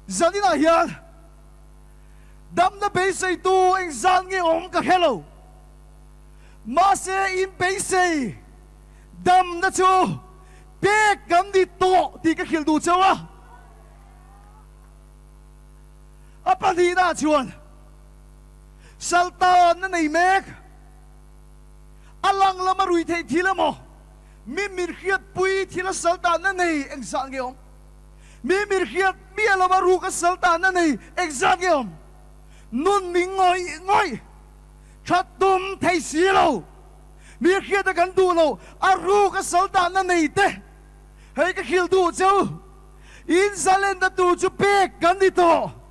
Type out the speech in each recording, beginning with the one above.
Zaninah hian damna beiseitu engzat nge awm ka hre lo. Mahse in beisei damna chu pek kan ni tawh tih ka hrilh duh chauh a. A pahnihnaah chuan Saltanna nei mek, a lang lama rui theih thil emaw, mi min hriatpui thila saltanna nei engzat nge awm? Mi min hriat miah lova ruka saltanna nei engzat nge awm? Nun min ngawih ngawih, that tum thei si lo, mi hriata kan duh lo a ruka saltanna nei te, hei ka hrilh duh cheu, in zalenna tur chu pek kan ni tawh.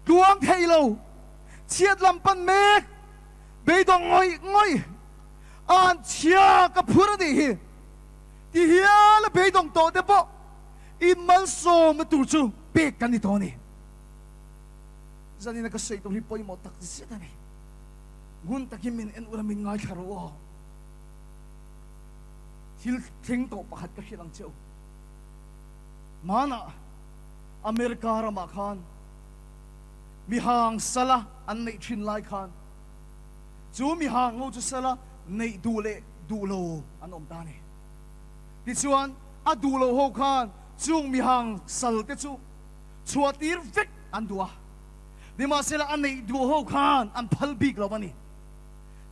Tluang thei lo, chhiat lam pan mek, beidawng ngawih ngawih, an chhia ka phur a nih hi ti hial a beidawng tawh te pawh in malsawmna tur chu pek kan ni tawh a ni. Zanina ka sawi tur hi pawimawh tak zet a ni. Ngun takin min en ula min ngaithla rawh aw. Thil thleng tawh pakhat ka hrilh ang che u. Hmanah America ramah khan mihang sala an neih thin lai khan chu mihang ho chu sala neih duh leh duh lo an awm ta a ni. Tichuan a duh lo ho khan chung mihang sal te chu chhuah tir vek an duh a, nimahsela a neih duh ho khan an phal bik lo a ni.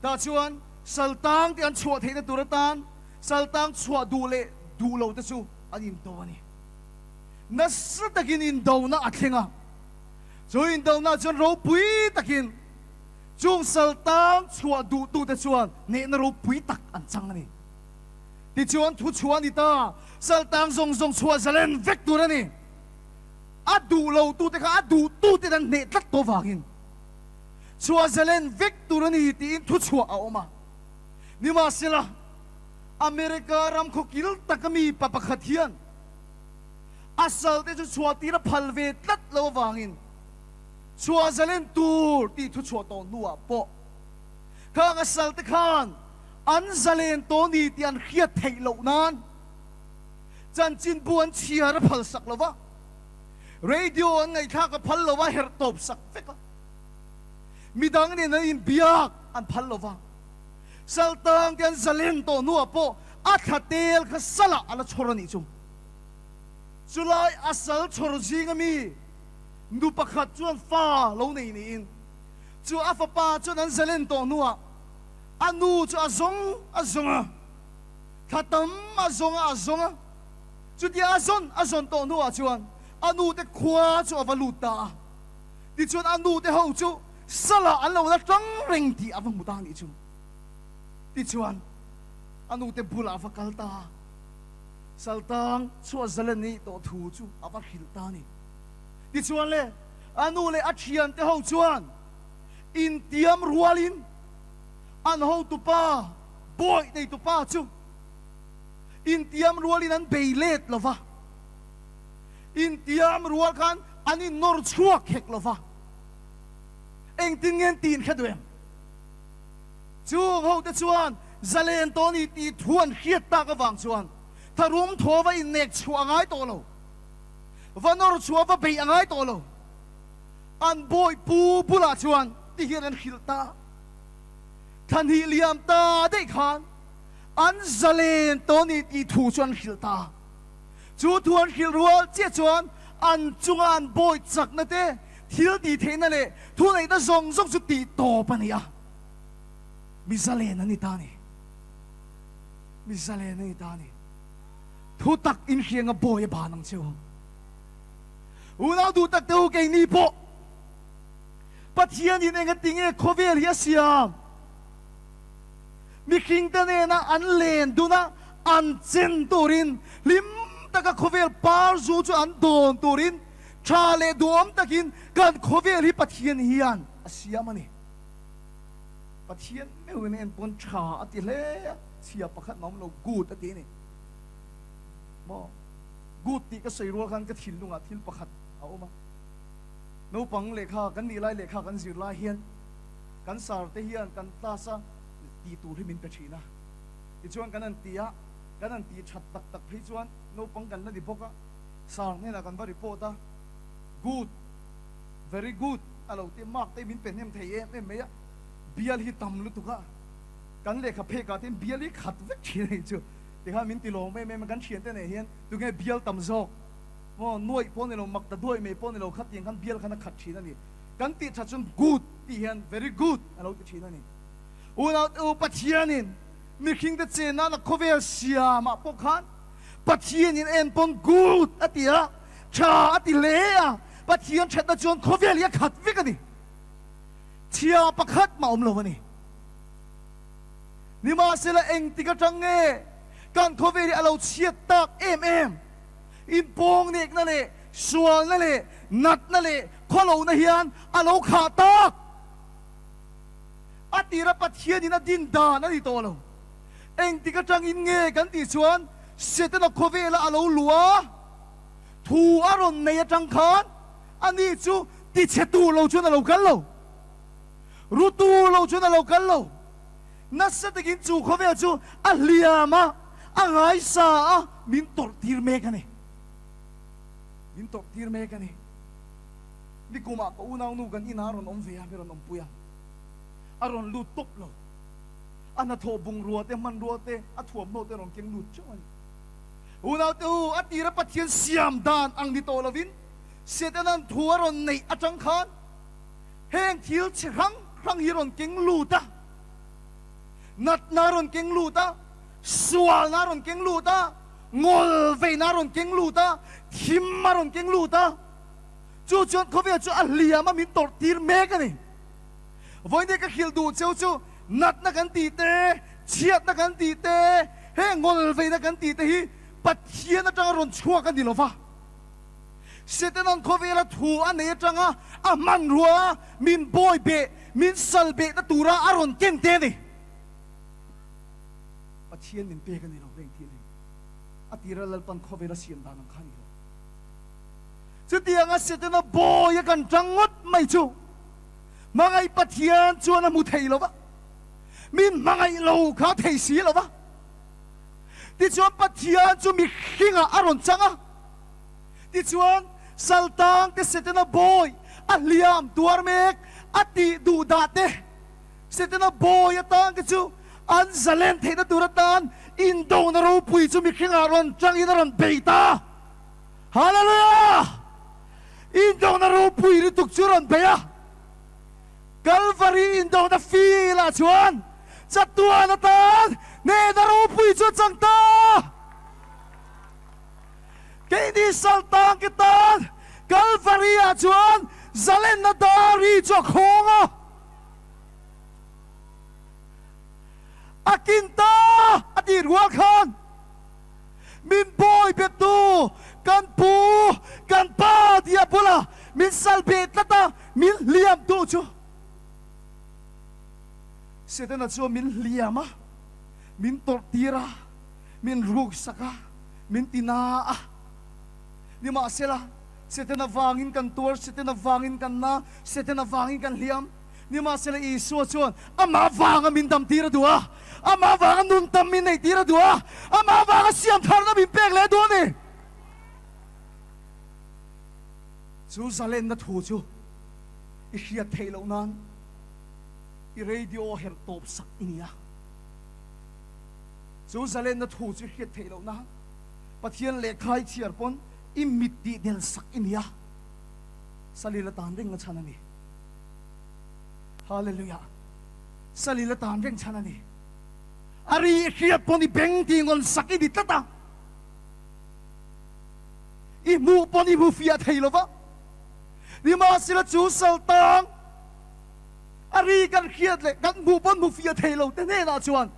Tah chuan sal tang te an chhuah theihna tur atan sal tang chhuah duh leh duh lo te chu an indo a ni. Nasa takin indona a thleng a, chu indona chuan ropui takin chung saltang chhuah duhtute chuan hnehna ropui tak an chang a ni. Tichuan thu chhuah a ni ta, saltang zawng zawng chhuah zalen vek tur a ni. A duh lotute kha a duhtute an hneh tlat tawh vangin chhuah zalen vek tur a ni tiin thu chhuah a awm a. Nimahsela, America ram khawkil taka mi pa pakhat hian a salte chu chhuah tir a phal ve tlat lo avangin chhuah zalen tur tih thu chhuah tawh hnuah pawh khang a salte khan an zalen tawh ni tih an hriat theih loh nan chanchinbu an chhiar a phal sak lo va, radio an ngaihthlak a phal lo va, herh tawp sak vek a, midang nen an inbiak an phal lo va, saltang te an zalen tawh hnuah pawh a thla tel kha salah a la chhawr a nih chu. Chulai a sal chhawr zinga mi nu pakhat chuan fa lo nei niin chu a fapa chuan an zalen tawh hnuah a nu chu a zawng a zawng a, thla tam a zawng a a zawng a, chutia a zawn a zawn tawh hnuah chuan a nu te khua chu a va lut ta a, tichuan a nu te ho chu salah an lo la tang reng tih a va hmu ta a nih chu. Tichuan a nu te bulah a va kal ta a. Saltang chhuah zalen nih tawh thu chu a va hrilh ta a ni. Tichuan le, a nu leh a thiante ho chuan intiam rualin an hotupa, bawih neitupa chu intiam rualin an bei let lo va, intiam rual khan an innawr chhuak hek lo va. Engtin nge an tin hre duh em? Chung hote chuan zalen tawh ni tih thu an hriat tak avang chuan tharum thaw va innek chhuah a ngai tawh lo, va nawr chhuah va beih a ngai tawh lo. An bawi pu bulah chuan ti hian an hrilh ta. Thlanhnih liam ta daih khan an zalen tawh ni tih thu chu an hrilh ta. Chu thu an hrilh rual chiah chuan an chunga an bawi chakna te, thil tih theihna leh thuneihna zawng zawng chu tih tawp a ni a. Mi zalen an ni ta a ni. Mi zalen an ni ta a ni. Thu tak inhriang a bawi a ban ang che u. Unau duh tak te u keini pawh Pathianin engati nge khawvel hi a siam? Mihringte nena an len dun a, an chen turin, hlim taka khawvel par zu chu an dawn turin, tha leh duhawm takin kan khawvel hi Pathian hian a siam a ni. Pathian meuhin a enpawn tha a ti hle a, chhia pakhat mah awm lo, good a ti a ni. Maw? Good tih ka sawi rual khan ka thinlungah thil pakhat a awm a. Naupang lehkha kan nih lai lehkha kan zir lai hian kan sar te hian kan class a tih tur hi min pe thin a. Tichuan kan han ti a, kan han tih that tak tak phei chuan naupang kan la ni bawk a. Sir hnenah kan va report a, Good, very good a lo ti a, mark te min pe hnem thei em em mai a, bial hi tam lutuk a, kan lehkha phek ah te hian bial hi khat vek thin a nih chu, tikhan min ti lawm em em a, kan thiante nen hian tunge bial tam zawk maw, nuaih pawh ni lo, mak ta duai mai pawh ni lo khatiang khan bial khan a khat thin a ni, kan tih that chuan good tih hian very good a lo ti thin a ni. Unaute u Pathianin mihringte chen nana khawvel siamah pawh khan Pathianin en pawn good a ti a, tha a ti hle a, Pathian thatna chuan khawvel hi a khat vek a ni. Chhia pakhat mah awm lo a ni. Nimahsela engtik atang nge kan khawvel hi a lo chhiat tak em em? Inpawngnekna leh sualna leh natna leh khawlohna hian a lo khah tak. A tira Pathianin a din dan a ni tawh lo. Engtik atangin nge kan tih chuan Setana khawvela a lo luh a, thu a rawn nei atang khan ani chu tichhe tur lo chuan a lo kal lo, ru tur lo chuan a lo kal lo. Nasa takin chu khawvel chu a hliam a, a ngaisa a, min tawrh tir mek a ni. Min tawrh tir mek a ni. Nikumah ka unaunu kan inah a rawn awm ve a, mi rawn awmpui a, a rawn lut tawp lo. A hnathawh bungrua te, hmanrua te, a thuamhnaw te rawn keng lut teuh a ni. Unaute u, a tira Pathian siam dan ang ni tawh lovin Setana'n thu a rawn neih atang khan heng thil chi hrang hrang hi rawn keng lut a, natna a rawn keng lut a, sualna a rawn keng lut a, ngawl veina a rawn keng lut a, thim a rawn keng lut a, chu chuan khawvel chu a hliam a min tawrh tir mek a ni. Vawiin ka hrilh duh cheu chu natna kan tih te, chhiatna kan tih te, heng ngawlveina kan tih te hi Pathian atanga rawn chhuak a ni lo va. Setana'n khawvela thu a nei atanga a hmanrua min bawi beh, min sal behna tura a rawn ken te a ni. Pathian min pek a ni lo heng thil hi. A tira Lalpan khawvela siam dan ang kha a ni lo. Chutianga Setana bawi a kan tang ngawt mai chu Hmangaih Pathian chuan a hmu thei lo va, min hmangaih lo kha a thei si lo va. Tichuan Pathian chu mihringah a rawn chang a, tichuan Saltang te Setana bawi a hliam tuar mek a tih duh dah te, Setana bawi atang te chu an zalen theihna tur atan indona ropui chu mihringah rawn changin a rawn bei ta. Hallelujah! Indona ropui lutuk chu rawn bei a, Kalvari indona field-ah chuan chatuan atan hnehna ropui chu a chang ta. Keini Saltang ke tan Kalvari-ah chuan zalenna dari chu a khawng a, a kin ta a tih rual khan, Min bawi bettu kan pu, kan pa tia bula min sal beh tlat a, min hliamtu chu Setana chuan min hliam a, min tawrh tir a, min ruksak a, min ti na a. Nimahsela, Setana vangin kan tuar, Setana vangin kan na, Setana vangin kan hliam. Nimahsela Isua chuan amah vanga min dam tir a duh a, amah vanga nun tam min neih tir a duh a, amah vanga siam tharna min pek leh a duh a ni. Chu zalenna thu chu i hriat theih loh nan i radio herh tawp sak i ni a. Chu zalenna thu chu i hriat theih loh nan Pathian lehkha i chhiar pawn i mit tih del sak i ni a. Salil atan reng a chhan a ni. Hallelujah. Salil atan reng chhan a ni. A ri i hriat pawn i beng ti ngawn sak i ni tlat a. I hmuh pawn i hmu fiah thei lo va. Nimahsela chu sal tang a ri kan hriat leh kan hmuh pawn hmu fiah thei lo te hnenah chuan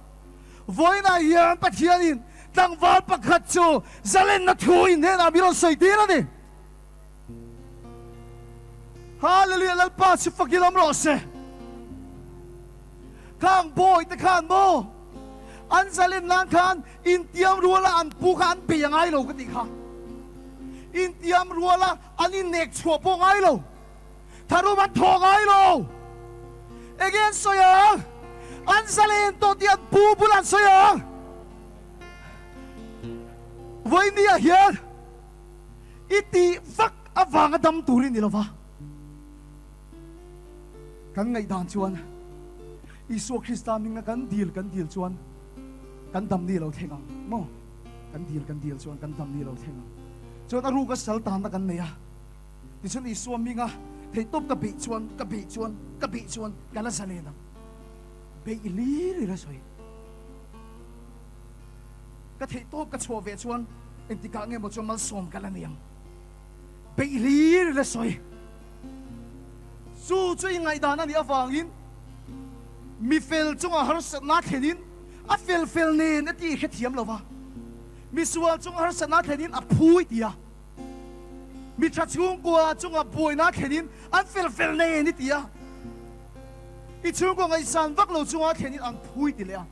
vawiinah hian Pathianin tlangval pakhat chu zalenna thu in hnenah min rawn sawi tir a ni. Hallelujah Lalpa chu fakin awm rawh se. Khang bawi te khan maw an zalen nan khan intiam ruala an pu kha an bei a ngai lo ka tih kha. Intiam ruala an innek chhuah pawh ngai lo. Tharum an thawh ngai lo. Enge an sawi ang? An zalen tawh tih an pu bulah an sawi ang. Vawinia hian. I tih vak avanga dam tur i ni lova. Kan ngaihdan chuan Isua Krista hminga kan dil kan dil chuan kan dam ni lo thleng ang maw? Kan dil kan dil chuan kan dam ni lo thleng ang. Chuan a ruka sal tanna kan nei a. Tichuan Isua hminga theihtawp ka beih chuan ka beih chuan ka beih chuan ka la zalen ang. Beih lir lir a sawi. Ka theihtawp ka chhuah ve chuan engtikah nge maw chuan malsawm ka la nei ang. Beih hlir ila sawi. Chu chu i ngaihdan a nih avangin mi fel chunga harsatna thlenin a fel fel nen a tih i hrethiam lo va, mi sual chunga harsatna thlenin a phui ti a, mi tha chhungkua chunga buaina thlenin an fel fel nen i ti a, i chhungkua ngaihsan vak lo chunga thlenin an phui ti leh a.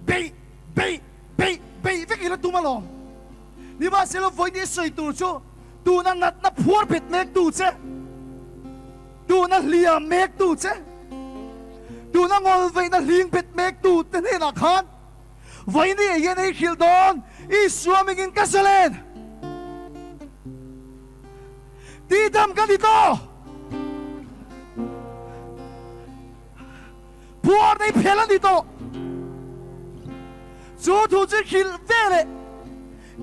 Beih, beih, beih, beih vek ila tum alawm. Nimahsela vawiin i sawi tur chu tuna natna phuar bet mek tu che, tuna hliam mek tu che, tuna ngawlveihna hling bet mek tu te hnenah khan vawiin i ei hian ei hrilh dawn, Isua mingin ka zalen tihdam ka ni tawh. Phuar nei phel a ni tawh. Chu thu chu hrilh ve leh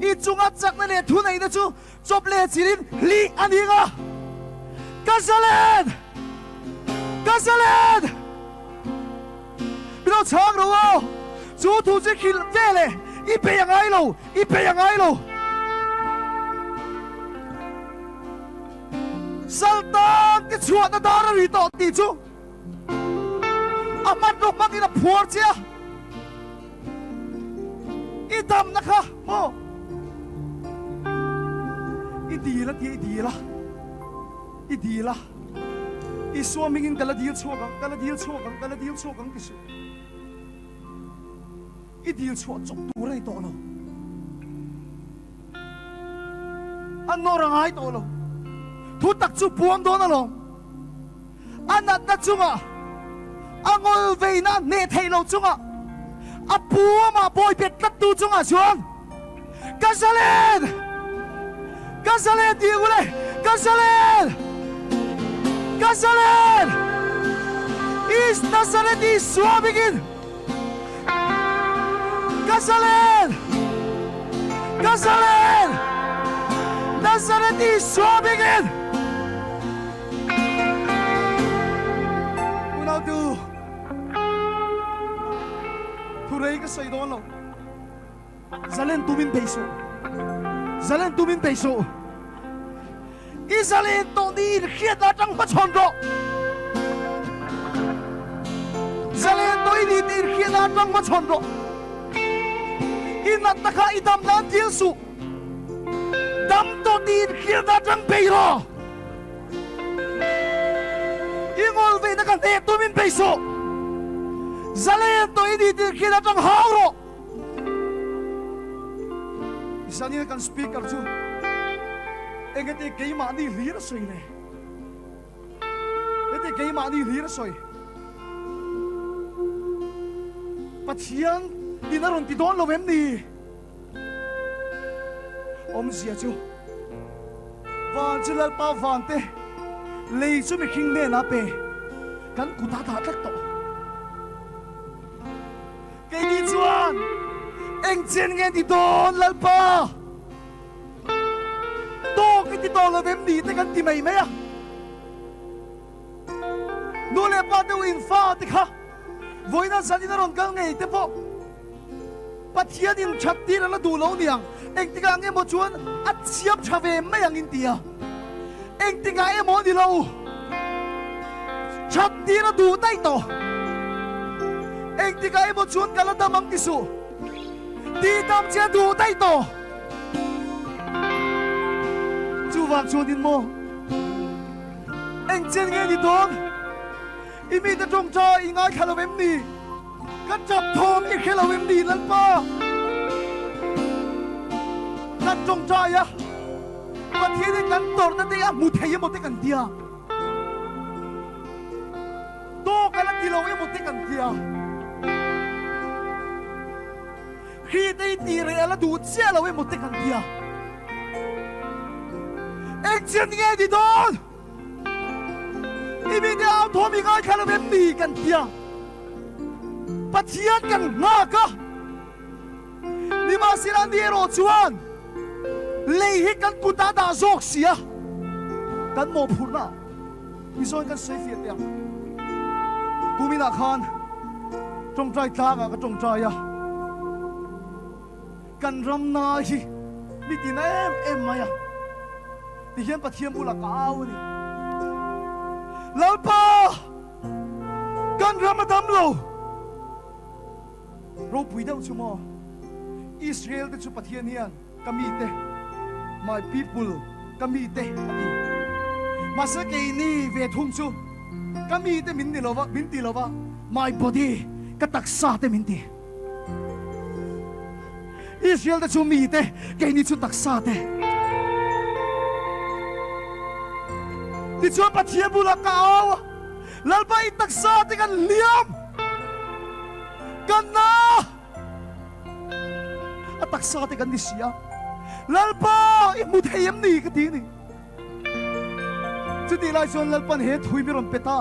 i chunga chakna leh thuneihna chu chawp leh chilhin hlih a ni ang a. Ka zalen! Ka zalen! Min lo chhang rawh aw. Chu thu chu hrilh ve leh i bei a ngai lo, i bei a ngai lo. Saltan te chhuahna dar a ri tawh tih chu. A hmanraw hmangin a phuar che a, i damna kha maw i dil a tia i dil a, i dil a, Isua hmingin ka la dil chhuak ang, ka la dil chhuak ang, ka la dil chhuak ang ti suh. I dil chhuah chawp tur a ni tawh lo. A nawr a ngai tawh lo. Thu tak chu puang dawn alawm. A natna chungah, a ngawl veina hneh theih lo chungah, a pu amah bawi bet tlattu chungah chuan, Ka zalen! Ka zalen tih ang ule! Ka zalen! Ka zalen! Is Nazareth Isua bingin! Ka zalen! Ka zalen! Nazareth Isua bingin! Unautu, thu rei ka sawi dawn lo. Zalen tumin bei suh. Zalen tumin bei suh. I zalen tawh ni in hriat atang hmachhawn rawh. Zalen tawh i ni tih in hriat atang hmachhawn rawh. I natna kha i dam nan dil suh. Dam tawh ni in hriat atang bei rawh. I ngawl veihna ka hneh tumin bei suh. Zalen tawh i ni tih hriat atang hau rawh. Zania kan speaker chu engati keimahni hlir a sawi le? Heti keimahni hlir a sawi. Pathian in a rawn ti dawn lo em ni? Awmzia chu van chu Lalpa van te, lei chu mihring hnenah pe, kan kut a dah tlat tawh. Keini chuan eng chen nge ni dawn Lalpa? Tawk i ti tawh lo em ni te kan ti mai mai a. Nu leh pa deuh in fa te kha vawiina zanin a rawn kal ngei te pawh Pathian in that tir a la duh lo niang. Engtikah nge maw chuan a siam tha ve mai ang in ti a. Engtikah emaw ni lo that tir a duh daih tawh. Engtikah emaw chuan ka la dam ang ti suh. Tih dam che a duh daih tawh. Chuvang chuanin maw engchen nge ni dawn? I mite tawngtai i ngaithla lo em ni? Ka tap thawm i hre lo em ni Lalpa? Kan tawngtai a, Pathian in kan tawrhna te a hmu thei emaw te kan tia. Tawk a la ti lo emaw te kan tia. Hri te i tih reh a la duh chiah lo emaw te kan tia. Engchin nge ni dawn? I mite au thawm i ngaithla lo em ni kan tia. Pathian kan nghak a. Nimahsela ni erawh chuan lei hi kan kut ah dah zawk si a, kan mawhphurhna ah mizawn kan sawi fiah teh ang. Kuminah khan tawngtai tlangah ka tawngtai a, kan ramna hi mi tina em em mai a, tihian Pathian bulah ka au a ni. Lalpa! Kan ram a dam lo! Ropui deuh chu maw? Israel te chu Pathian hian ka mite, my people, ka mite a ti. Mahse keini ve thung chu ka mite min ni lova, min ti lova, my body, ka taksa te min ti. Israel te chu mite, keini chu taksa te. Tichuan Pathian bulah ka au a, Lalpa i taksa te kan hliam! Kan na a taksa te kan ni si a, Lalpa i hmu thei em ni ka ti a ni. Chutih lai chuan Lalpan he thui mi rawn pe ta,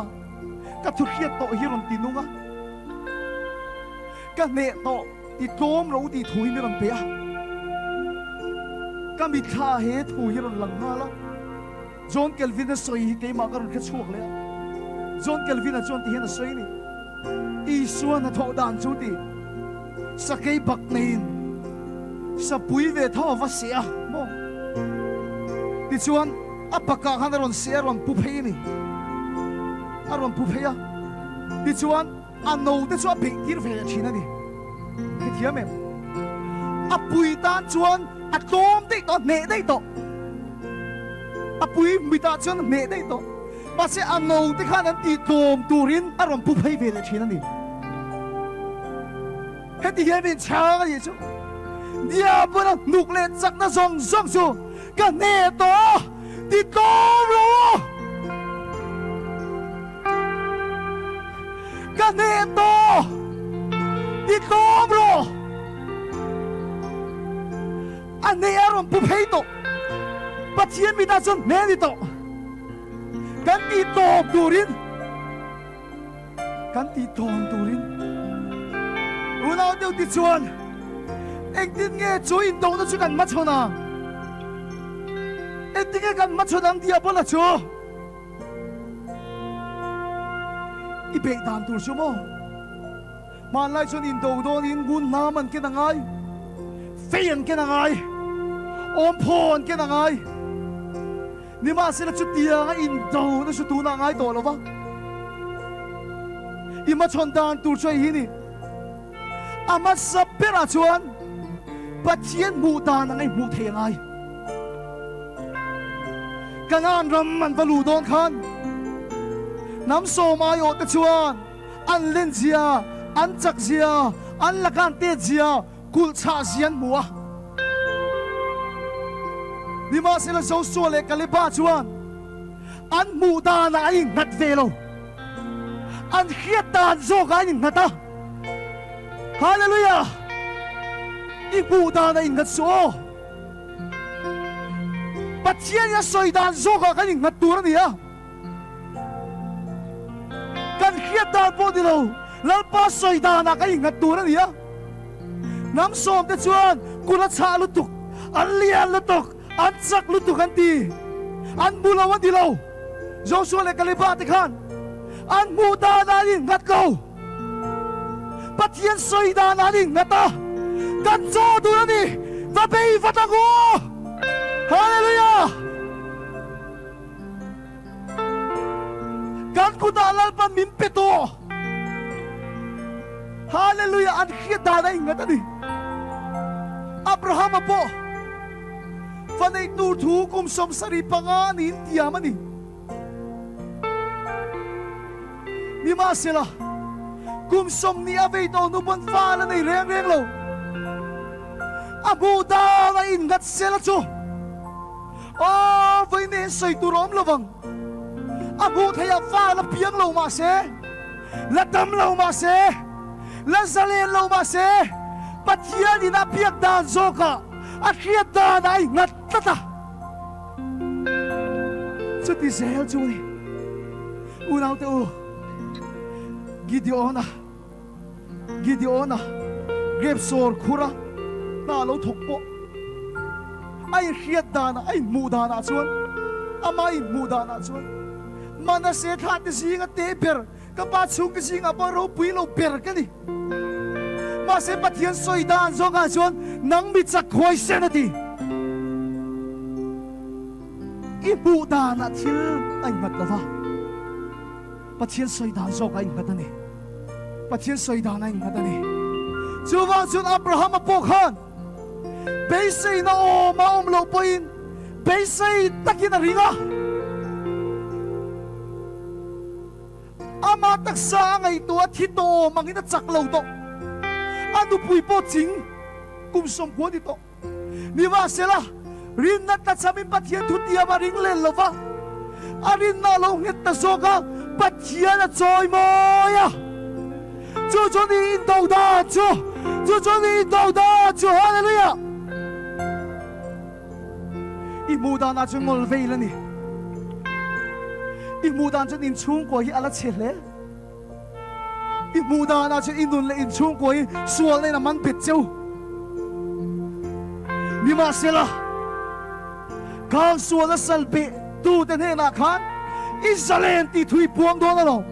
ka thu hriat tawh hi rawn ti nung a, ka hneh tawh ti tlawm ro tih thu hi mi rawn pe a, ka mitthla he thu hi rawn lang nghal a. John Calvin-a sawi hi keimah ka rawn hre chhuak leh a. John Calvin-a chuan ti hian a sawi a ni, Isua hnathawh dan chu ti, sakei bak neiin sapui ve tho a va seh a maw? Tichuan a bakah khan a rawn seh a, a rawn pu phei a ni. A rawn pu phei a, tichuan A note chu a beih tir ve leh thin a ni. Hrethiam em? A pui tan chuan a tlawm daih tawh, a hneh daih tawh. A pui mitah chuan a hneh daih tawh. Mahse a note khan an tih tlawm turin a rawn pu phei ve leh thin a ni. Heti hian min chhang a nih chu. Diabol-a hnuk leh chakna zawng zawng chu ka hneh tawh a, ti tlawm lo a. Ka hneh tawh! Ti tlawm rawh! A hneh a rawn pu phei tawh. Pathian mitah chuan hneh a ni tawh. Kan tih tlawm turin, kan tih tlawm turin unau deuh ti chuan engtin nge chu indona chu kan hmachhawn ang? Engtin nge kan hmachhawn ang Diabola chu? I beih dan tur chu maw? Hmanlai chuan indo dawnin ngun hnam an ken a ngai, fei an ken a ngai, awmphaw an ken a ngai. Nimahsela chutianga indo na chu tunah a ngai tawh lo va. I hmachhawn dan tur chu hei hi ni. A hmasa berah chuan Pathian hmuh dan ang a inhmuh thei a ngai. Kanaan ram an va luh dawn khan hnam sawm aiawh te chuan an len zia, an chak zia, an laka an tet zia, kulh chhah zia an hmu a. Nimahsela Josua leh Kaleba chuan an hmuh danah an innghat ve lo. An hriat dan zawkah an innghat a. Hallelujah! I hmuh dan a innghat suh aw. Pathian in a sawi dan zawkah kan innghat tur a ni a. Kan hriat dan pawh ni lo, Lalpa sawi danah kan innghat tur a ni a. Hnam sawmte chuan kut a chhah lutuk, an lian lutuk, an chak lutuk an ti. An hmu lo a ni lo. Joshua leh Kaleba te khan an hmuh danah an innghat lo. Pathian sawi dan an innghat a, kan chaw tur a ni, va bei vat ang u! Hallelujah! Kan kutah Lalpan min pe tawh. Hallelujah! An hriat dan a innghat a ni. Abrahama pawh fa neih tur thu kum 75 niin tiam a ni. Nimahsela, kum 20 a vei tawh hnu pawn fa la nei reng reng lo. A hmuh dan a innghat sela chu aw vawiin sawi tur a awm lo vang. A hmuh theih ah fa la piang lo mah se, la dam lo mah se, la zalen lo mah se, Pathian in a biak dan zawkah a hriat danah a innghat tlat a. Chuti zel chu a ni. Unaute u, Gideona, Gideona grep sawr khura hna lo thawk pawh a inhriat danah, a inhmuh danah chuan, ama inhmuh danah chuan Manase thlahte zinga te ber, ka pa chhungte zingah pawh ropui lo ber ka ni. Mahse Pathian sawi dan zawngah chuan nang mi chak huaisen a ti. I hmuh danah thil a innghat lo va, Pathian sawi dan zawk a innghat a ni. Pathian sawi dan a innghat a ni. Chuvang chuan Abrahama pawh khan beiseina awm a awm loh pawhin beisei takin a ring a. Amah taksa a ngaihtuah a thi tawh awm angin a chak lo tawh. A nupui pawh ching kum 90 ni tawh. Nimahsela, rinna tlachhamin Pathian thutiam a ring len lo va, a rinna a lo nghet ta zawk a, Pathian a chawi mawi a. Chu chu ni indo dan chu, chu chu ni indo dan chu, Hallelujah! I hmuh danah chuan ngawl veil a ni. I hmuh dan chuan inchhungkua hi a la chhe hle. I hmuh danah chuan i nun leh inchhungkua hi sualna in a man bet cheu. Nimahsela, khang sualna sal beh tute hnenah khan i zalen tih thu i puang dawn alawm.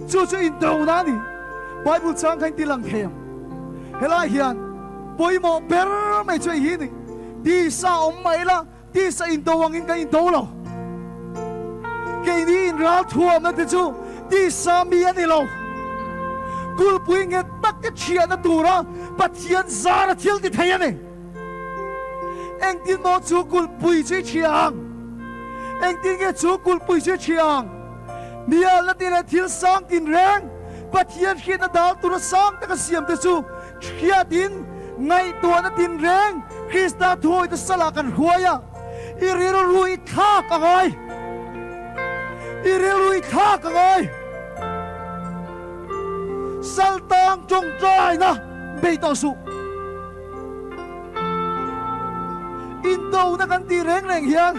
Chu chu indona a ni. Bible chang kha in ti lang thei ang. Helai hian pawimawh ber mai chu hei hi a ni. Tisa awm mai la, tisa indo angin kan indo lo. Keini inral thuamna te chu tisa mi a ni lo. Kulhpui nghet tak te chhiahna tura Pathian zara thil ti thei a ni. Engtin maw chu kulhpui chu i chhia ang? Engtin nge chu kulhpui chu i chhia ang? Hnialna ti leh thil sang tinreng, Pathian hriatna dal tura sang taka siam te chu hriatin ngaihtuahna tinreng Krista thuawite salah kan hruai a, i rilru i thlak a ngai. I rilru i thlak a ngai. Saltang tawngtaina bei tawh suh. Indona kan tih reng reng hian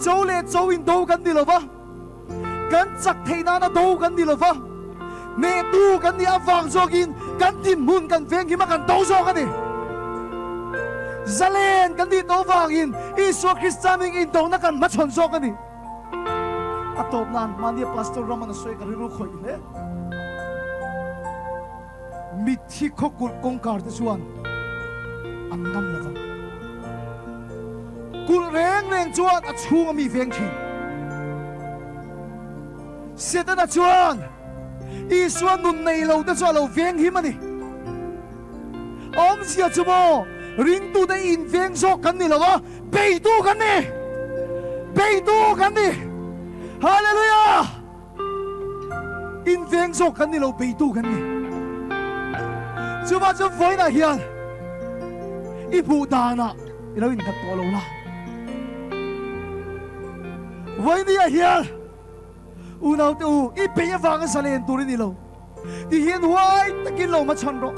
cho leh cho indo kan ni lo va, kan chak theih nana do kan ni lo va, hnehtu kan nih avang zawkin kan dinhmun kan venghim a kan do zawk a ni. Zalen kan nih tawh vangin Isua Krista hming indona kan hmachhawn zawk a ni. A tawp nan mahnia Pastor Raman a sawi ka rilru khawih hle. Mitthi khawkulh kawngkar te chuan an ngam lo vang. Kulh reng reng chuan a chhung a mi veng thin. Setana chuan Isua nun nei lo te chu a lo veng him a ni. Awmzia chu maw ringtute inveng zawk kan ni lo a, beitu kan ni! Beitu kan ni! Hallelujah! Inveng zawk kan ni lo, beitu kan ni. Chuvang chuan vawiinah hian i hmuh danah i lo innghat tawh lo la. Vawiiniah hian unaute u, i bei avanga zalen tur i ni lo. Ti hian huai takin lo hmachhan rawh.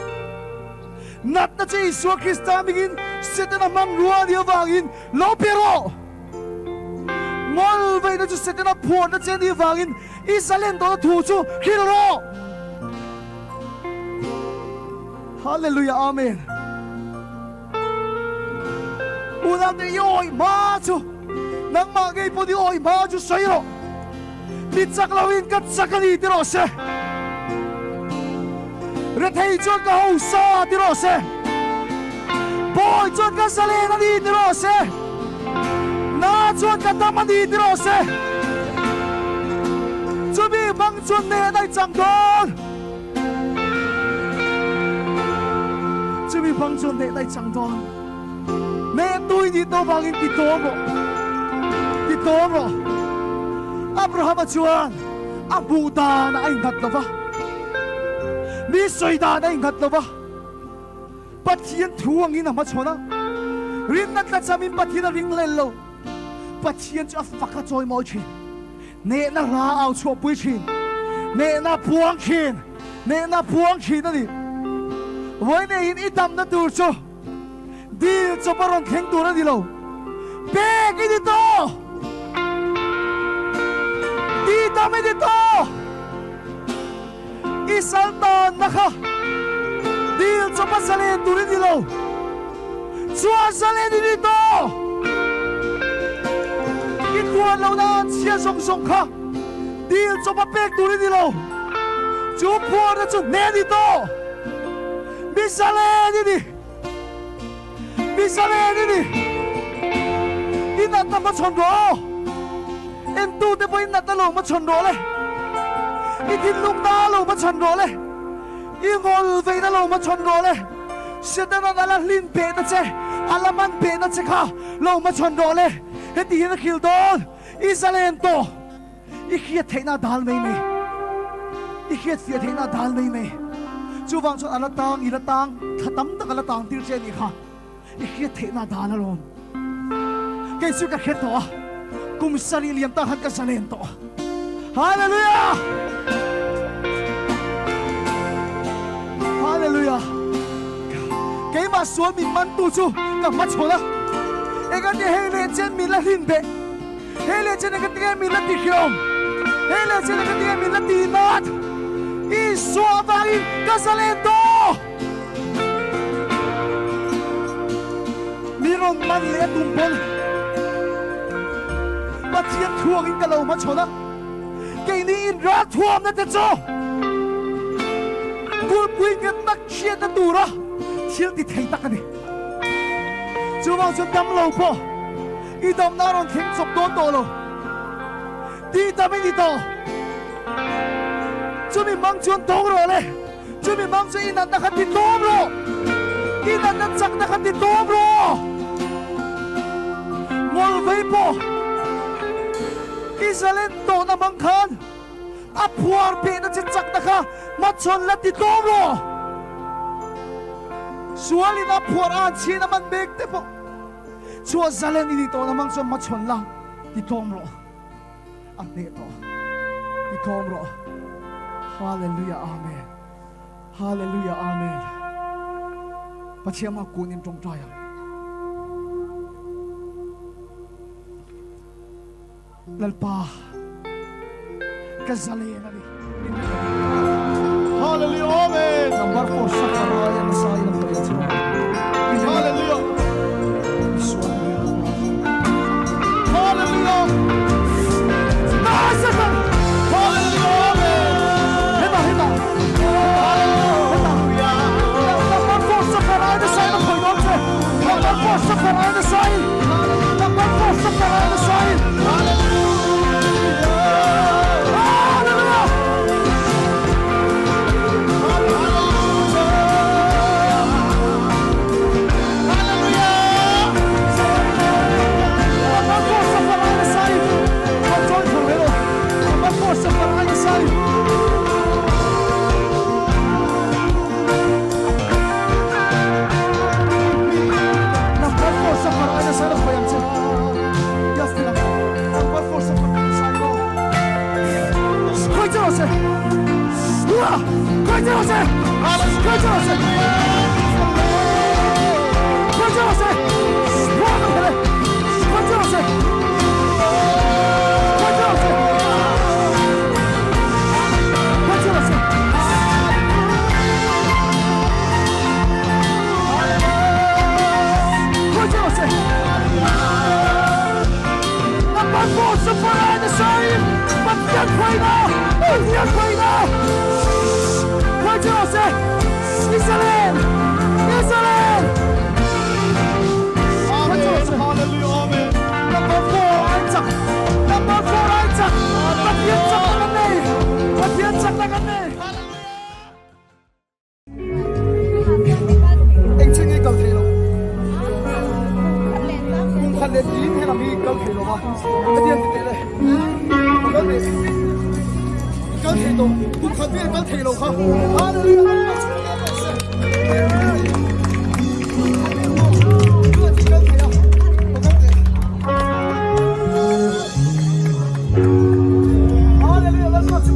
Natna che Isua Krista hmingin Setana hmanrua a nih avangin lo pe rawh. Ngawl veina chu Setana phuarna che a nih avangin i zalen tawhna thu chu hrilh rawh. Hallelujah Amen. Unaute i awih hma chu nangmah ngei pawn i awih hma chu sawi rawh. Mi chak loin ka chak a ni ti rawh se. Rethei chuan ka hausa ti rawh se. Bawi chuan ka zalen a ni ti rawh se. Na chuan ka dam a ni ti rawh se. Chumi hmang chuan hneh daih chang dawn. Chumi hmang chuan hneh daih chang dawn. Hneh tui nih tawh vangin ti tawm rawh. Ti tawm rawh. Abrahama chuan a hmuh dan a innghat lo va. Mi sawi dan a innghat lo va. Pathian thu angin a hmachhawn a. Rinna tlachamin Pathian a ring hlel lo. Pathian chu a fak a chawimawi thin. Hnehna hla au chhuahpui thin. Hnehna puang thin. Hnehna puang thin a ni. Vawiin i damna tur chu dil chawp a rawn thleng tur a ni lo. Pek i ni tawh! Tihdam i ni tawh! I sal tanna kha dil chawpa zalen tur i ni lo, chuan zalen i ni tawh! I tluan lohna an chhia zawng zawng kha dil chawpa pek tur i ni lo, chu phuarna chu hneh a ni tawh! Mi zalen i ni! Mi zalen i ni! I natna hmachhawn rawh aw! Entute pawhin natna lo hmachhawn rawh le! I thinlungna lo hmachhawn rawh le! I ngawl veina lo hmachhawn rawh le! Setanan a la hlin behna che, a la man behna che kha lo hmachhawn rawh le! Heti hian a khil dawn, I zalen tawh! I hriat theihna a dal mai mai. I hriat fiah theihna a dal mai mai. Chuvang chuan a la tang, i la tang, thla tam tak a la tang tir che a nih kha. I hriat theihna a dal alawm. Kei chu ka hre tawh a, kum sarih liam tak khan ka zalen tawh a. Hallelujah! Hallelujah! Keimah sual min mantu chu ka hmachhawn a, engati hei leh chen min la hlin beh. Hei leh chen ka tinge min la ti hriawm? Hei leh chen ka tinge min la ti nat? Isua avangin ka zalen tawh! Mi rawn man leh a tum pawn Pathian thuangin ka lo hmachhawn a, keini inral thuamna te chu kulhpui nghet tak hriatna tura thil ti thei tak a ni. Chuvang chuan damlo pawh I damna rawn thleng chawp dawn tawh lo. Tihdam i ni tawh. Chumi mang chuan tawng rawh le. Chumi mang chu i natna kha ti tlawm rawh. I natna chakna kha ti tlawm rawh. Ngawl vei pawh i zalen tawhna mang khan a phuar behna che chakna kha hmachhawn la ti tlawm rawh. Sualin a phuar a han chhin a man mek te pawh. Chhuah zalen i nih tawh lamang chuan hmachhawn la ti tlawm rawh. A hneh tawh. Ti tlawm rawh. Hallelujah Amen. Hallelujah Amen. Pathian hma kun in tawngtai ang. Lalpa ka zalen a ni. Hallelujah Amen. Number 4 Sakaraya Messiah Hallelujah. Hallelujah. Hallelujah Amen. Heta heta. Hallelujah. Number 4 Sakaraya Messiah khoi don che. Number 4 Sakaraya Messiah. Number 4 Sakaraya Messiah. Hallelujah. Number 4 Sakaraya Messiah. Control thoro. Number 4 Sakaraya Messiah. Number 4 Sakaraya Messiah khoi ang che. Yes, Number 4 Sakaraya Messiah. Khoi che se. Khoi che se. Khoi che se. Khoi che se. Khoi che se. Khoi che se. Khoi che se. Khoi che se. Number 4 Sakaraya Messiah. Pathian khoi na. Pathian khoi na. Khoi che se. Israel. Israel. Amen. Hallelujah. Amen. Number 4 ai chak. Number 4 ai chak. Pathian chak na kan nei. Pathian chak na kan nei. Eng chin nge kal thei lo. Kum khat leh tin he lam hi kal thei lo va. Pathian ti teh le. Kal leh. Kal thei tawh. Kum khat vel kal thei lo kha. Hallelujah. Kal thei a. Kal thei. Hallelujah. Lalpa chu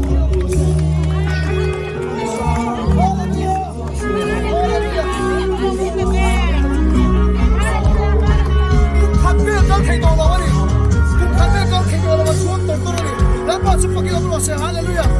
Hallelujah. Hallelujah. Kum khat vel kal thei tawh. chu fakin awm rawh se. Hallelujah.